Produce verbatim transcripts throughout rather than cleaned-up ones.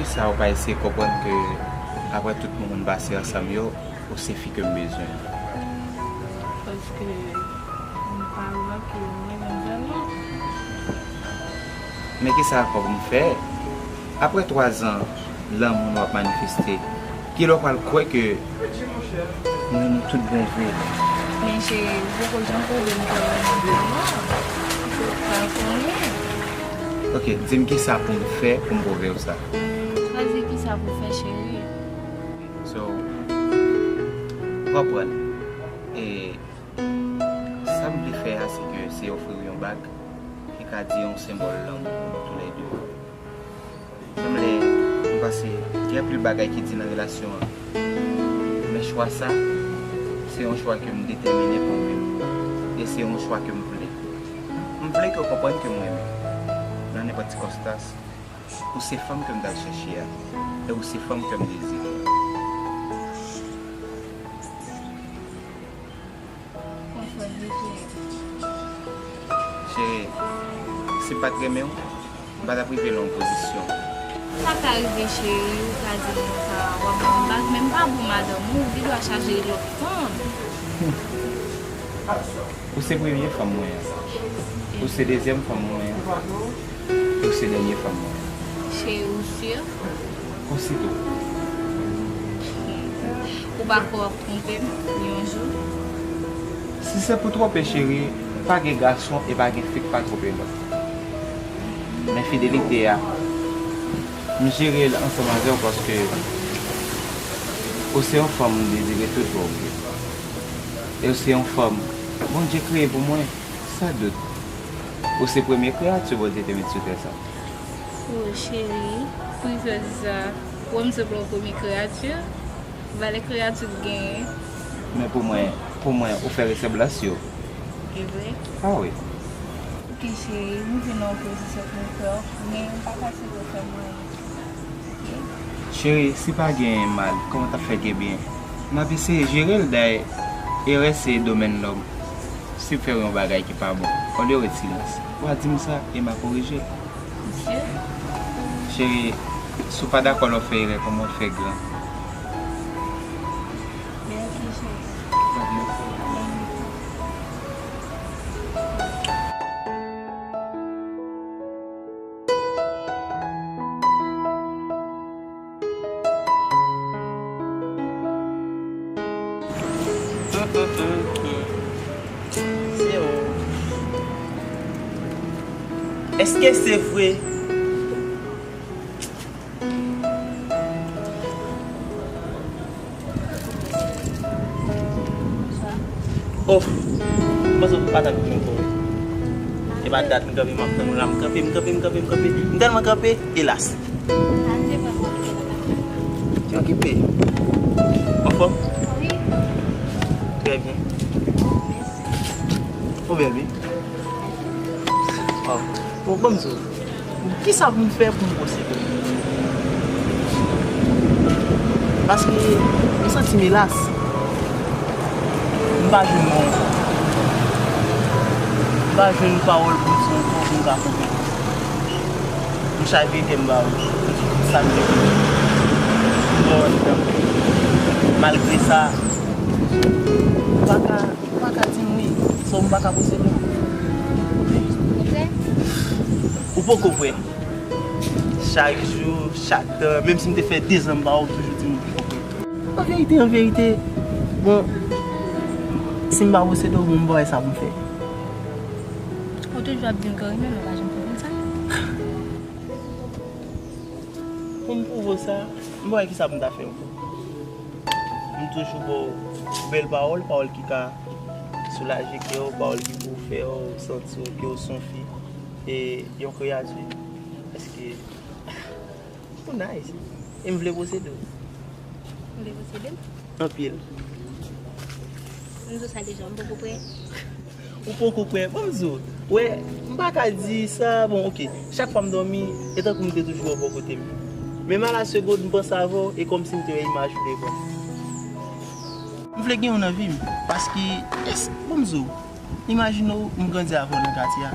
Sa ou pa eseye konprann ke apre tout moman n pase ansanm yo, ou se fi ke m bezwen. Paske m pa wè ke mwen menm sèlman. Men kisa ankò pou m fè? Apre twazan lanmou nou ap manifeste, kilè w pral kwè ke nou renmen tout bon vre? Men cheri, ou poko janm pwouve m ke w renmen m non. Ou pa konnen. Ok, di m kisa pou m fè pou m pwouve w sa. Chwazi kisa pou fè, cheri. So, konprann. E sa m vle fè a, se ke se ofri w yon bag ki ka di yon senbòl lanmou pou nou toulède. Sanble m panse gen anpil bagay ki di nan relasyon an. Men chwa sa, se yon chwa ke m detèmine pou m fè. E se yon chwa ke m vle. M vle ke w konprann ke m renmen w. Nan nenpòt sikonstans, ou se fanm ke m t al chèche a. E ou se fanm ke m dezire. Konsa vre, cheri. Cheri, si m pa t renmen w, m pa t ap rive lan yon pozisyon. Sa ka rive, cheri, ou ka di m konsa, w ap ban m bag, men m pa pou madanm ou, ou gen dwa chache lòt fanm. Ou se premye fanm mwen an. Ou se dezyèm fanm mwen an. Ou se dènye fanm mwen an. Cheri, ou si? Ou si tou. Ou pa kwè w ap twonpe m yon jou? Si se pou twonpe, cheri, pa gen gason e pa gen fi k pa twonpe lòt. Men fidelite a, m jere l ansanm avè w paske ou se yon fanm m dezire tout bon vre. E ou se yon fanm Bondye kreye pou mwen, san dout. Ou se premye kreyati Bondye te met sou tè sa. O cheri, poukisa w di sa? Ou wè m sanble yon premye kreyati? Valè kreyati w genyen. Men pou mwen, pou mwen, ou fè resanblans yo. E vre? A wi. Ok, cheri, m vin nan yon pozisyon pou m fè w, men m pa ka sezi w fè m anyen. Ok? Cheri, si pa gen mal, kòman w t ap fè gen byen? N ap eseye jere l, dayè, erè se domèn lòm. Si m fè w yon bagay ki pa bon, olye w ret silans, w a di m sa e m a korije l. Cheri, si w pa dakò lè w fè erè, kòman w fè gran? Se ou. Èske se vre? Oh, m panse w pa t ap vin ankò. E pa dat m kanpe, m ap tann ou la, m kanpe, m kanpe, m kanpe, m kanpe. M tèlman kanpe, elas. Ti okipe. Anfòm? Wi. Trè byen. Ou bèl, wi. Oh. Bon, ban m di w. Kisa pou m fè pou m posede w? Paske m santi m elas. M pa jwenn non. M pa jwenn pawòl pou di w ankò pou m ka konprann. M chay verite m ba ou. M di tout sa m te konnen. M ba w andan. Malgre sa, ou pa ka, ou pa ka di m wi. So, m pa ka posede w. Ou prè? Ou poko prè. Chak jou, chak tan, menm si m te fè dezan m ba ou, ou toujou di m ou poko prè. An verite, an verite, bon, si m pa posede w, bon, m pa wè sa pou m fè. Ou toujou ap di m ke w renmen m, ou pa janm pwouve m sa. Pou m pwouve w sa, m pa wè kisa pou m ta fè ankò. M toujou ba w bèl pawòl, pawòl ki ka soulaje kè w, pawòl ki pou fè w santi w ke w se yon fi e yon kreyati. Paske ou nice. E m vle posede w. Ou vle posede m? Anpil. M di w sa deja, m poko prè. Ou poko prè. Ban m di w. Wè, m pa ka di sa, bon, oke. Chak fwa m dòmi, e tankou m te toujou wè w bò kote m. Men a la segonn, m panse avè w, e kòmsi m te wè imaj ou devan m. M vle gen w nan vi m, paske, es, ban m di w, imajine w, m grandi avè w nan katye a.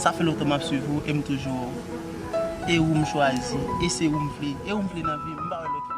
Sa fè lontan m ap swiv ou e m toujou wè w. E ou m chwazi, e se ou m vle, e ou m vle nan vi m, m pa wè lòt fi.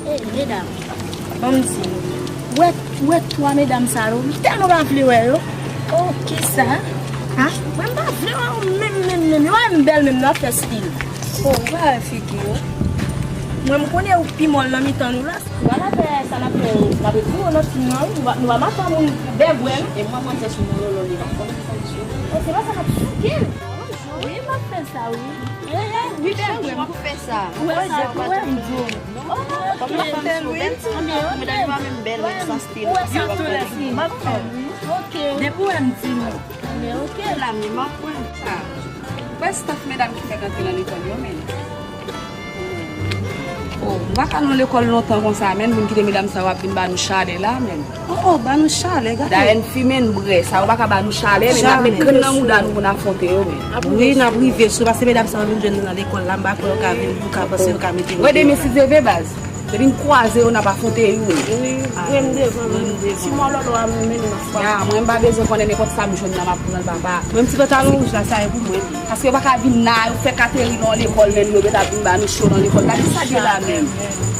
Ey, medam, ban m di nou. Wè, wè twa medam sa yo, m tèlman pa vle wè yo. Oh, kisa? Ha? Mwen m pa vle wè yo menm, menm, menm. Yo wè m bèl menm, n ap fè stil. Oh, ou pa wè figi yo. Mwen m konnen ou pi mòl nan mitan nou la. Ou pa ka fè sa n ap fè yo. N ap ekri yo nan tim nan, wi. Nou pa, nou pa mache a moun bègwè, non. E mwen, mwen fè sou mwen lolo, li pa konn fè sou. Oh, se pa sa n ap souke l. Wi, m ap fè sa, wi. Wi, bègwè, m ap fè sa. Ou wè sa, ou wè m di w. Oh, ok. Kòm yon fanm sou bèl, medam yo pa menm bèl, menm san stil. Ou wè sa tou lè, m ap fè, wi. Ok. Depi w wè m di nou. Men ok. La, men m ap pran sa. Wè staff medam ki fèk antre nan lekòl yo, men. Oh, m pa ka nan lekòl lontan konsa, men, pou n kite medam sa yo ap vin ba nou chalè la, men. Oh, oh, ba nou chalè, gade. Dayè n fimen, n bwè, sa yo pa ka ba nou chalè, men n ap met grenn nan mouda nou pou n afwonte yo, men. Wi, n ap rive sou, paske medam sa yo vin jwenn nou nan lekòl la, m pa kwè yo ka vin, yo ka panse yo ka mete nou deyò la. Rete men si Dye vle, baz. Depi n kwaze yo, n ap afwonte yo. Wi, wi, m devan, wi, m devan. Ti mòlòlò a mwen menm nan fwa. Ya, mwen m pa bezwen konnen nenpòt sa m jwenn nan m ap pran l papa. Mwen ti pantalon wouj la, sa e pou mwen. Paske yo pa ka vin la, yo fèk ateri nan lekòl menm, yo gentan vin ba nou cho nan lekòl. Gade sa gen la menm.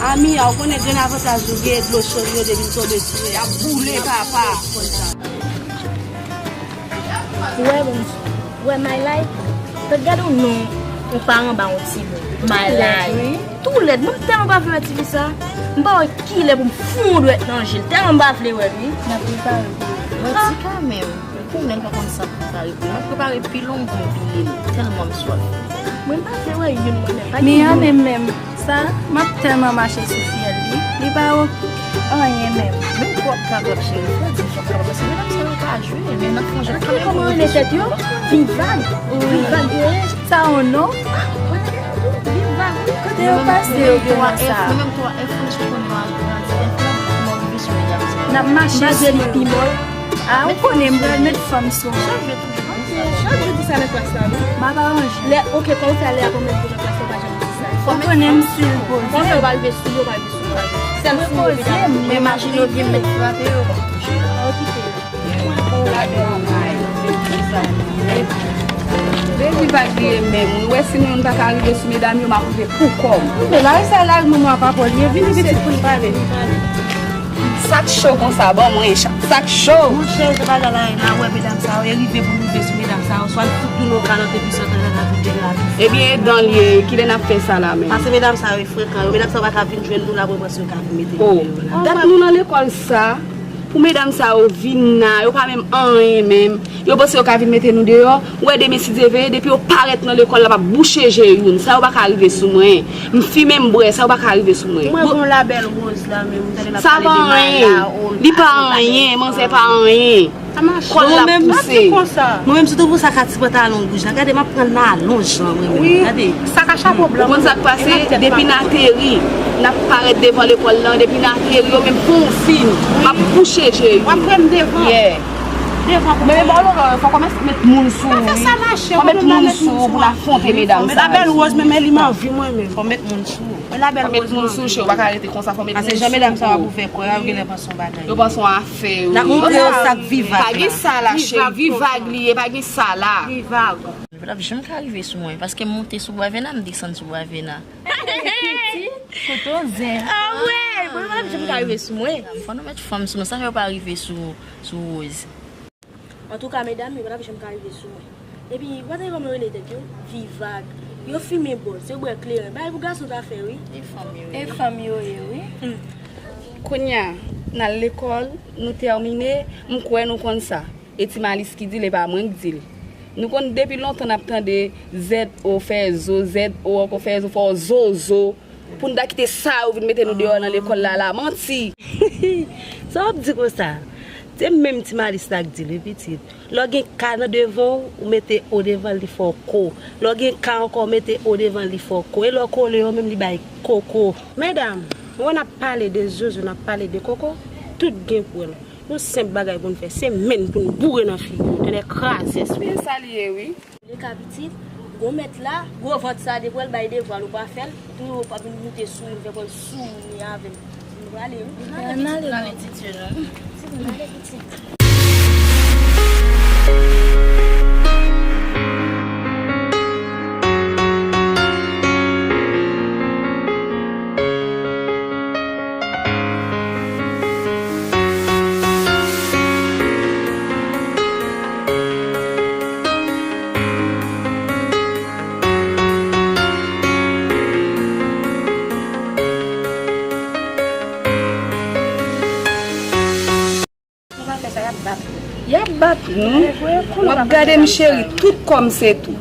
Ami, a, ou konnen grenn avantaj nou gen, dlo cho yo depi l tonbe sou yo, y ap boule papa. Ou wè, bon, ou wè, My Life, fèk gade yon non, yon paran ba yon timoun. My Life. Tou lèd, mwen m tèlman pa vle wè ti fi sa. M pa wè kilè pou m fout yon dwèt nan je l, tèlman m pa vle wè l, wi. N ap repare pou ou. Mwen ti kanmenm, ou konnen l pa konn sa pou l ta reponn. M ap prepare pi long pou m pile l, tèlman m swaf. Mwen m pa vle wè youn mwen menm, pa gen youn. Ni ann menm. Sa, m ap tèlman mache sou fyèl li, li pa wè anyen menm. Menm fò w ap kapab cheri, fò w di fò w ap kapab, paske medam sa yo pa jwe, men nan fon jan kanmenm. Kòman rele tèt yo? Vivag. Vivag yo ye. Sa yon non? Ah, mwen te gen tou. Kote yo pase yo gen nan sa? Nou menm twa F, nou chak konnen yo a grandi F la, kòman yo rive sou medam sa yo? N ap mache sou yo. Pi mòl. A, ou konnen m pral met fanm sou mwen. Chak jou di sa nan klas la, wi. M ap aranje. Lè, ok, kòm w fè a lè a pou mèt pou nan klas la, w pa janm di sa. Ou konnen m sou l poze. Kòm yo pa rive sou yo, pa rive sou yo. Sèl sou yo, medam. Men imajine w vin mèt frape yo. Okipe yo. Depi vag li ye menm, ou wè si nou youn pa ka rive sou medam yo, m ap rive pou kò m. Mwen la, e sa laj manman pa pòl ye, vini pitit pou n pale. Sa k cho konsa, ban mwen sa k cho. Monchè, se bagay la, n a wè medam sa yo, e rive pou nou rive sou medam sa yo, swa n fout nou nan kalòt epi sòt nan la pou degrapi. Ebyen, e dan l ye, kilè n ap fè sa la menm? Paske medam sa yo e frekan, yo, medam sa yo pa ka vin jwenn nou la, mwen panse yo ka vin mete nou deyò la. Dat nou nan lekòl sa. Pou medam sa yo vin la, yo pa menm anyen menm. Yo panse yo ka vin mete nou deyò. Ou wè demen si Dye vle, depi yo parèt nan lekòl la, m ap bouche je youn. Sa yo pa ka rive sou mwen. M fimen, m bwè, sa yo pa ka rive sou mwen. Mwen bon labèl woz la menm, m tande l ap pale de malawon. Sa pa anyen. Li pa anyen, manzè pa anyen. Kòl la pouse. Mwen menm, sitou pou sa ka ti pantalon wouj la. Gade, m ap pran nan alonj lan, mwen menm. Gade. Sa ka chapo blan. Ou konn sa k pase? Depi n ateri, n ap parèt devan lekòl lan. Depi n ateri, yo menm fè yon fin. M ap bouche je yo. W ap pran m devan. Yeah. Devan pou mwen. Men bon, fò kòmanse met moun sou ou, wi. Fò met moun sou ou pou n afwonte medam sa yo. Labèl woz, men, men li m anvi mwen menm. Fò met moun sou ou. Fò met moun sou ou, cheri, ou pa ka rete konsa, fò met moun sou ou. Paske jan medam sa yo ap ouvè kò yo, yo genlè panse yon bagay. Yo panse yon afè, wi. N ap montre yo sa k Vivag la. Pa gen sa la, cheri. Vivag li ye, pa gen sa la. Vivag. Yo p ap janm ka rive sou mwen, paske m monte sou Bwavena, m desann sou Bwavena. Kote w zen? Anmwey, bon, yo p ap janm ka rive sou mwen. Fò nou met fanm sou nou, sa fè yo pa rive sou, sou Rose. Antouka, medam, yo p ap janm ka rive sou mwen. Epi, w pa tande kòman yo rele tèt yo? Vivag. Yo fimen bòz, yo bwè kleren. Bagay pou gason ta fè, wi. E fanm yo ye. E fanm yo ye, wi. Kounye a, n al lekòl, nou tèmine, m kwè nou konn sa. E Ti Malis ki di l, e pa mwen k di l. Nou konn depi lontan n ap tande Z O fè zo, Z O ankò fè zo, fò zozo. Pou n ta kite sa yo vin mete nou deyò nan lekòl la, la manti. Sa w ap di konsa? Se menm Ti Malis la k di l, wi, pitit. Lè w gen K nan devan w, ou mete O devan l, li fè w ko. Lè w gen K ankò, w mete O devan l, li fè w ko. E lè w kole yo menm, li bay koko. Medam, ou wè n ap pale de zozo, n ap pale de koko, tout gen pou l. Yon senp bagay pou n fè, se men n pou n boure nan figi w, tande, kraze espri. Men sa l ye, wi. Leka pitit, gwo mèt la, gwo vant sa, depi w al bay devwa l, ou pa fè l, tou w ap vin moute sou li, fè kòm si w ni avè l. Nou prale, wi. Ann ale, prale, pitit, nou. Pitit, ann ale, pitit. Ou pa fè sa, y ap bat ou. Y ap bat nou. W ap gade m cheri, tout kò m se tou.